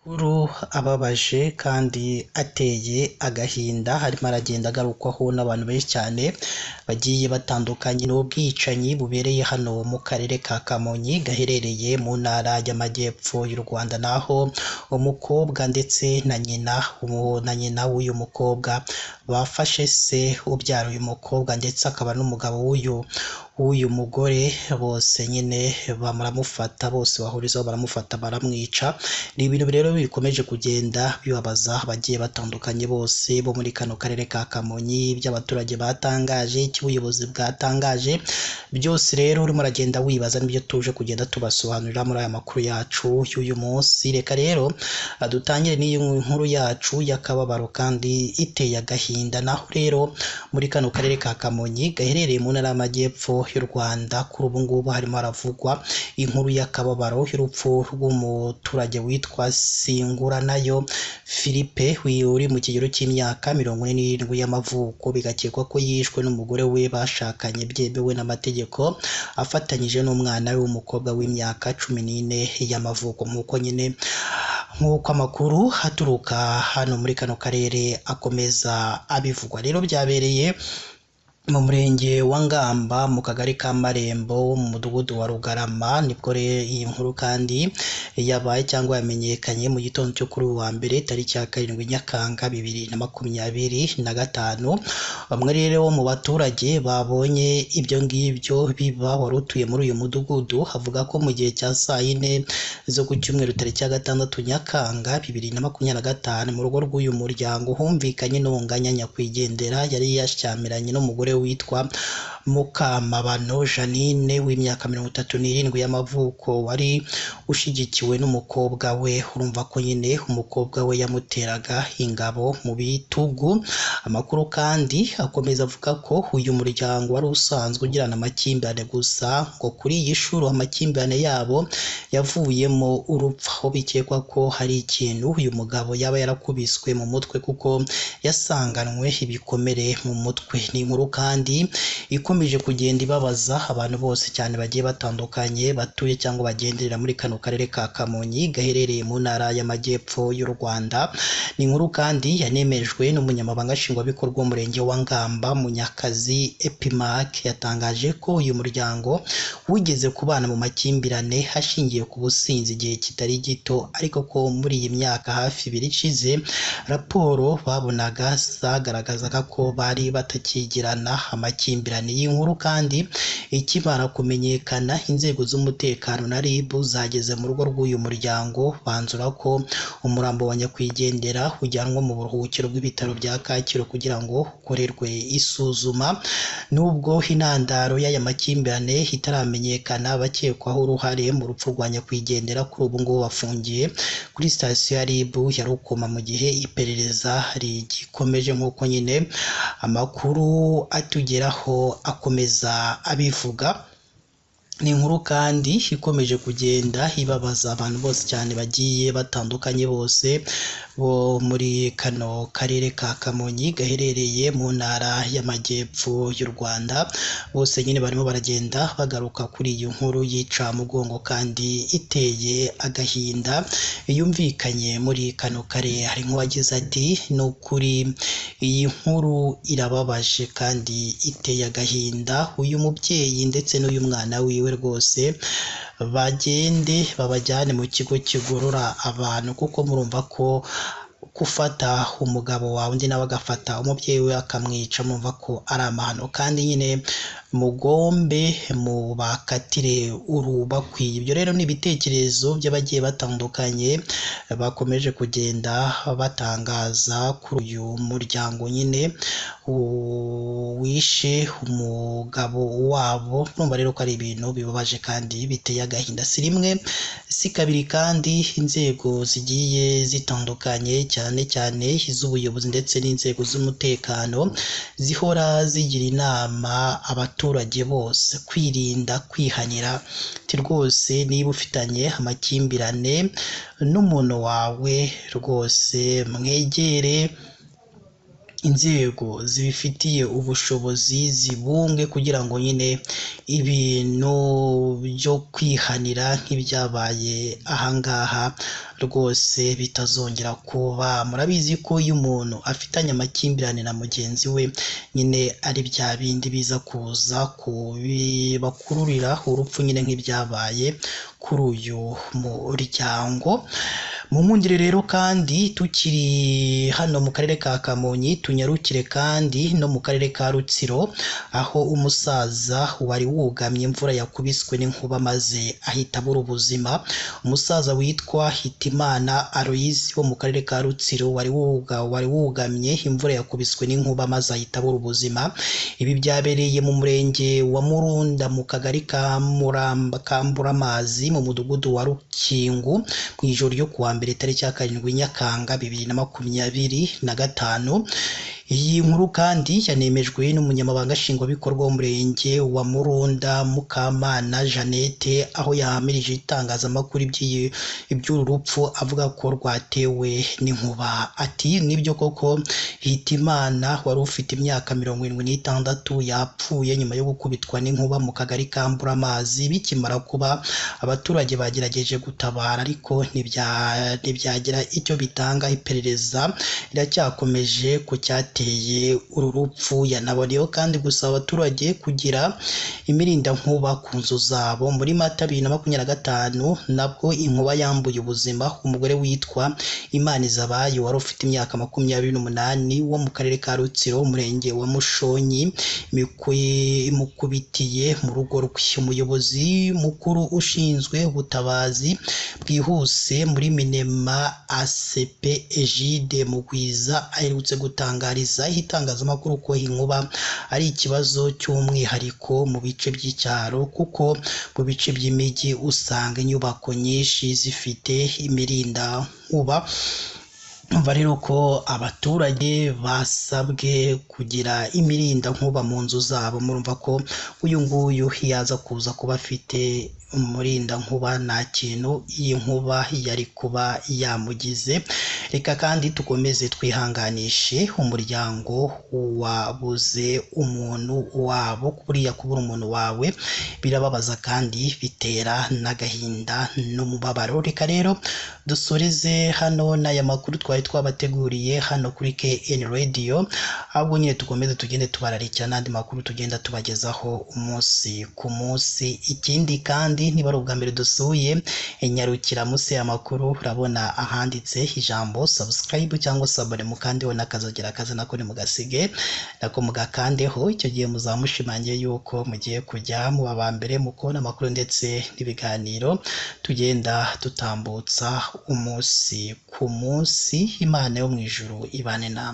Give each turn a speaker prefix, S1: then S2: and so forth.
S1: Amakuru ababaje kandi ateye agahinda harimo aragenda agarukwaho n'abantu benshi cyane bagiye batandukanye n'ubwicanyi bubereye hano mu karere ka Kamonyi gaherereye mu ntara y'Amajyepfo y'u Rwanda, naho umukobwa ndetse na nyina w'uyu mukobwa bafashe se ubyara uyu mukobwa ndetse akaba n'umugabo w'uyu mugore, bose nyine baramufata, bose bahurizaho baramufata baramwica. Ni ibintu rero bikomeje kugenda bibabaza abagiye batandukanye bose bo muri kano karere ka Kamonyi, ibyo abaturage batangaje, icyo ubuyobozi bwatangaje, byose rero urimo uragenda wibaza n'ibyo tuje kugenda tubasobanurira muri aya makuru yacu y'uyu munsi. Reka rero dutangire n'iyi nkuru yacu y'akababaro kandi iteye agahinda. Naho rero muri kano karere ka Kamonyi gaherereye mu ntara y'Amajyepfo y'u Rwanda, kuri ubu ngubu harimo haravugwa inkuru y'akababaro y'urupfu rw'umuturage witwa Singuranayo Philippe uri mu kigero cy'imyaka 47 y'amavuko, bigakekwa ko yishwe n'umugore we bashakanye byemewe n'amategeko afatanyije n'umwana we w'umukobwa w'imyaka 14 y'amavuko. Nk'uko nyine nk'uko amakuru aturuka hano muri kano karere akomeza abivugwa, rero byabereye mu murenge wa Ngamba mu kagari ka Marembo mu mudugudu wa Rugarama. Nibwo rero iyi nkuru kandi yabaye cyangwa yamenyekanye mu gitondo cyo kuri uyu wa mbere tariki ya 7 Nyakanga 2025. Bamwe rero mu baturage babonye ibyo ngibyo biba wari utuye muri uyu mudugudu avuga ko mu gihe cya saa 4 zo ku cyumweru tariki ya 6 Nyakanga 2025 mu rugo rw'uyu muryango humvikanye intonganya nyakwigendera yari yashyamiranye n'umugore witwa Mukamabano Janine w'imyaka 37 y'amavuko wari ushyigikiwe n'umukobwa we. Urumva ko nyine umukobwa we yamuteraga ingabo mu bitugu. Amakuru kandi akomeza avuga ko uyu muryango wari usanzwe ugirana amakimbirane, gusa ngo kuri iyi shuro amakimbirane yabo yavuyemo urupfu, aho bikekwa ko hari ikintu uyu mugabo yaba yarakubiswe mu mutwe kuko yasanganwe ibikomere mu mutwe. Ni inkuru kandi ikomeje kugenda ibabaza abantu bose cyane bagiye batandukanye batuye cyangwa bagenderera muri kano karere ka Kamonyi gaherereye mu ntara y'Amajyepfo y'u Rwanda. Ni inkuru kandi yanemejwe n'umunyamabanga nshingwabikorwa w'umurenge wa Ngamba Munyakazi Epimac, yatangaje ko uyu muryango wigeze kubana mu makimbirane hashingiye ku businzi igihe kitari gito, ariko ko muri iyi myaka hafi 2 ishize raporo babonaga zagaragazaga ko bari batakigirana amakimbirane. Iyi nkuru kandi ikimara kumenyekana inzego z'umutekano na RIB zageze mu rugo rw'uyu muryango banzura ko umurambo wa nyakwigendera ujyanwa mu buruhukiro bw'ibitaro bya Kacyiru kugira ngo ukorerwe isuzuma. Nubwo intandaro y'aya makimbirane itaramenyekana, abakekwaho uruhare mu rupfu rwa nyakwigendera kuri ubu ngubu bafungiye kuri sitasiyo ya RIB ya Rukoma mu gihe iperereza rigikomeje, nk'uko nyine amakuru atugeraho akomeza abivuga. Ni inkuru kandi ikomeje kugenda ibabaza abantu bose cyane bagiye batandukanye bose bo muri kano karere ka Kamonyi gaherereye mu ntara y'Amajyepfo y'u Rwanda. Bose nyine barimo baragenda bagaruka kuri iyi nkuru y'icamugongo kandi iteye agahinda yumvikanye muri kano karere. Hari nk'uwagize ati: "Ni ukuri iyi nkuru irababaje kandi iteye agahinda, uyu mubyeyi ndetse n'uyu mwana wiwe rwose bagende babajyane mu kigo kigorora abantu, kuko murumva ko gufata umugabo wawe undi nawe agafata umubyeyi we akamwica, murumva ko ari amahano, kandi nyine mugombe mubakatire urubakwiye." Ibyo rero ni ibitekerezo by'abagiye batandukanye bakomeje kugenda batangaza kuri uyu muryango nyine wishe umugabo wabo. Urumva rero ko ari ibintu bibabaje kandi biteye agahinda. Si rimwe si kabiri kandi inzego zigiye zitandukanye cyane cyane iz'ubuyobozi ndetse n'inzego z'umutekano zihora zigira inama abaturage bose kwirinda kwihanira. Ati rwose niba ufitanye amakimbirane n'umuntu wawe rwose mwegere inzego zibifitiye ubushobozi zibunge kugira ngo nyine ibintu byo kwihanira nk'ibyabaye ahangaha rwose bitazongera kuba. Murabizi ko iyo umuntu afitanye amakimbirane na mugenzi we nyine ari bya bindi biza kuza kubibakururira urupfu nyine nk'ibyabaye kuri uyu muryango. Mu nkundire rero kandi tukiri hano mu karere ka Kamonyi, tunyarukire kandi no mu karere ka Rutsiro, aho umusaza wari wugamye imvura yakubiswe n'inkuba maze ahita abura ubuzima. Umusaza witwa Hitimana Aloys wo mu karere ka Rutsiro wari wugamye imvura yakubiswe n'inkuba maze ahita abura ubuzima. Ibi byabereye mu murenge wa Murunda mu kagari ka Kamburamazi mu mudugudu wa Rukingu mu ijoro ryo kuwa mbere tariki ya 7 Nyakanga 2025. Iyi nkuru kandi yanemejwe n'umunyamabanga nshingwabikorwa w'umurenge wa Murunda Mukamana Jeannette, aho yahamirije itangazamakuru iby'uru rupfu avuga ko rwatewe n'inkuba. Ati nibyo koko Hitimana wari ufite imyaka 76 yapfuye nyuma yo gukubitwa n'inkuba mu kagari ka Mburamazi. Bikimara kuba abaturage bagerageje gutabara ariko ntibyagira icyo bitanga. Iperereza riracyakomeje ku cyateye uru rupfu. Yanaboneyeho kandi gusaba abaturage kugira imirindankuba ku nzu zabo. Muri Mata 2025 nabwo inkuba yambuye ubuzima umugore witwa Imanizabayo wari ufite imyaka 28 wo mu karere ka Rutsiro, umurenge wa Mushonyi, imukubitiye mu rugo rwe. Umuyobozi mukuru ushinzwe ubutabazi bwihuse muri Minema ACP Egide Mugwiza aherutse gutangariza itangazamakuru ko inkuba ari ikibazo cy'umwihariko mu bice by'icyaro, kuko mu bice by'imijyi usanga inyubako nyinshi zifite imirindankuba. Umva rero ko abaturage basabwe kugira imirindankuba mu nzu zabo. Murumva ko uyu nguyu yaza kuza kuba afite umurindankuba nta kintu iyi nkuba yari kuba yamugize. Reka kandi dukomeze twihanganishe umuryango wabuze umuntu wabo. Buriya kubura umuntu wawe birababaza kandi bitera n'agahinda n'umubabaro. Reka rero dusoreze hano n'aya makuru twari twabateguriye hano kuri KN Radio, ahubwo nyine dukomeze tugende tubararikira n'andi makuru tugenda tubagezaho umunsi ku munsi. Ikindi kandi niba ari ubwa mbere dusuye, nyarukira munsi y'amakuru urabona ahanditse ijambo subscribe cyangwa sabone, mukandeho n'akazogera kaza nako nimugasige nako mugakandeho. Icyo gihe muzamushimangiye yuko mugiye kujya muba aba mbere mu kubona amakuru ndetse n'ibiganiro tugenda dutambutsa umunsi ku munsi. Imana yo mu ijuru ibane namwe.